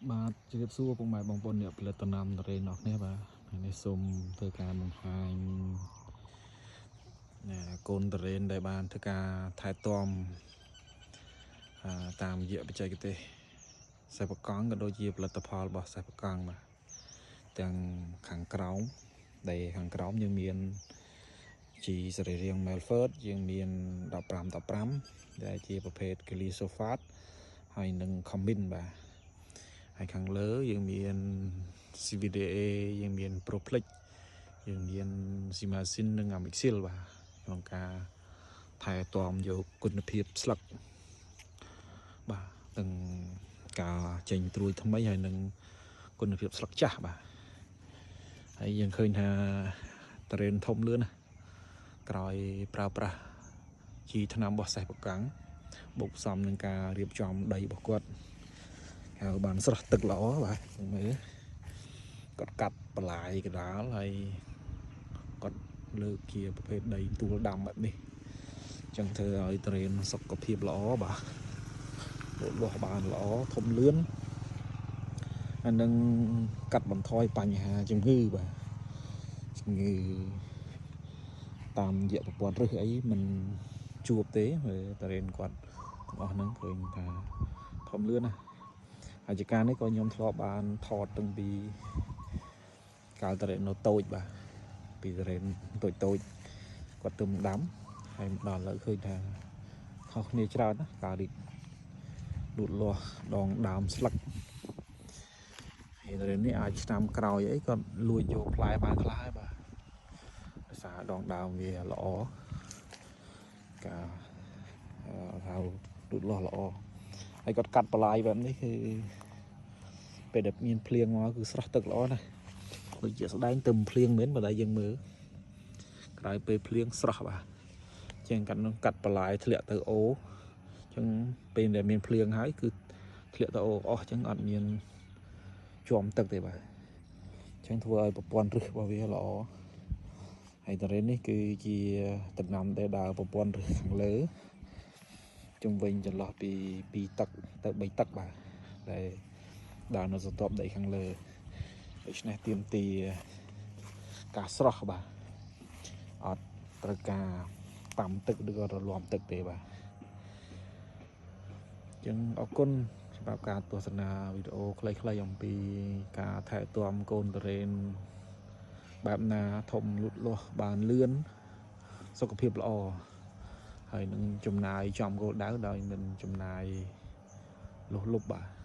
បាទជម្រាបសួរពុកម៉ែបងប្អូនអ្នកផលិតដំណាំទុរេនអរគ្នាបាទថ្ងៃនេះសូមធ្វើការបង្ហាញណាកូនទុរេនដែលបានធ្វើការថែទាំតាមរយៈបច្ចេកទេសសិប្បកម្មក៏ដូចជាផលិតផលរបស់សិប្បកម្មបាទទាំងខាងក្រោមដែលខាងក្រោមយើងមានជីសរីរាង្គ Melford យើងមាន15 15ដែលជាប្រភេទ Glyphosate ហើយនិង Combin បាទហើយខាងលើយើងមាន CVDA យើងមាន Proplex យើងមាន Simazin និង Amixil បាទក្នុងការថែទាំយកគុណភាពស្លឹកបាទទាំងការចេញត្រួយថ្មីហើយនិងគុណភាពស្លឹកចាស់បាទហើយយើងឃើញថាទុរេនធំលឿនណាក្រោយប្រើប្រាស់ជីថ្នាំរបស់សេះបកាំងបូកផ្សំនឹងការរៀបចំដីរបស់គាត់ហៅបានស្រស់ទឹកល្អបាទមើលគាត់កាត់បន្លាយកដាលហើយគាត់លើកជាប្រភេទដីទួលដាំបែបនេះអញ្ចឹងធ្វើឲ្យទុរេនសុខភាពល្អបាទលូតលាស់បានល្អធំលឿនហើយនឹងកាត់បន្ថយបញ្ហាជំងឺបាទជំងឺតាមរយៈប្រព័ន្ធឫសអីមិនជួបទេទុរេនគាត់ទាំងអស់ហ្នឹងឃើញថាធំលឿនណាហើយជាការនេះក៏ខ្ញុំធ្លាប់បានថតតាំងពីកាលទុរេននៅតូចបាទពីទុរេនតូចតូចគាត់ទឹមដាំហើយមកដល់ឥឡូវឃើញថាខុសគ្នាច្រើនណាការរីកលូតលាស់ដងដើមស្លឹកហើយទុរេននេះអាចឆ្នាំក្រោយអីគាត់លួចយកផ្លែបានខ្លះហើយបាទដោយសារដងដើមវាល្អការហៅលូតលាស់ល្អហើយគាត់កាត់បន្លាយបែបនេះគឺពេលដែលមានភ្លៀងមកគឺស្រស់ទឹកល្អណាស់ដូចជាស្ដែងទៅភ្លៀងមែនបើតែយើងមើលក្រោយពេលភ្លៀងស្រស់បាទជាងកាត់នឹងកាត់បន្លាយធ្លាក់ទៅអូអញ្ចឹងពេលដែលមានភ្លៀងហើយគឺធ្លាក់ទៅអូអស់អញ្ចឹងអត់មានជាំទឹកទេបាទអញ្ចឹងធ្វើឲ្យប្រព័ន្ធឫសរបស់វាល្អហើយទុរេននេះគឺជាដំណាំដែលដើរប្រព័ន្ធឫសខាងលើជំវិញចន្លោះពី2ទឹកទៅ3ទឹកបាទដែលដើរនៅស្រទាប់ដីខាងលើដូច្នេះទៀមទីការស្រស់បាទអត់ត្រូវការប៉ាំទឹកឬក៏រលាំទឹកទេបាទអញ្ចឹងអរគុណសម្រាប់ការទស្សនាវីដេអូខ្លីៗអំពីការថែទាំកូនទុរេនបែបណាធំលូតលាស់បានលឿនសុខភាពល្អហើយនឹងចំណាយចំគោលដៅដោយមិនចំណាយលុះលុបបាទ។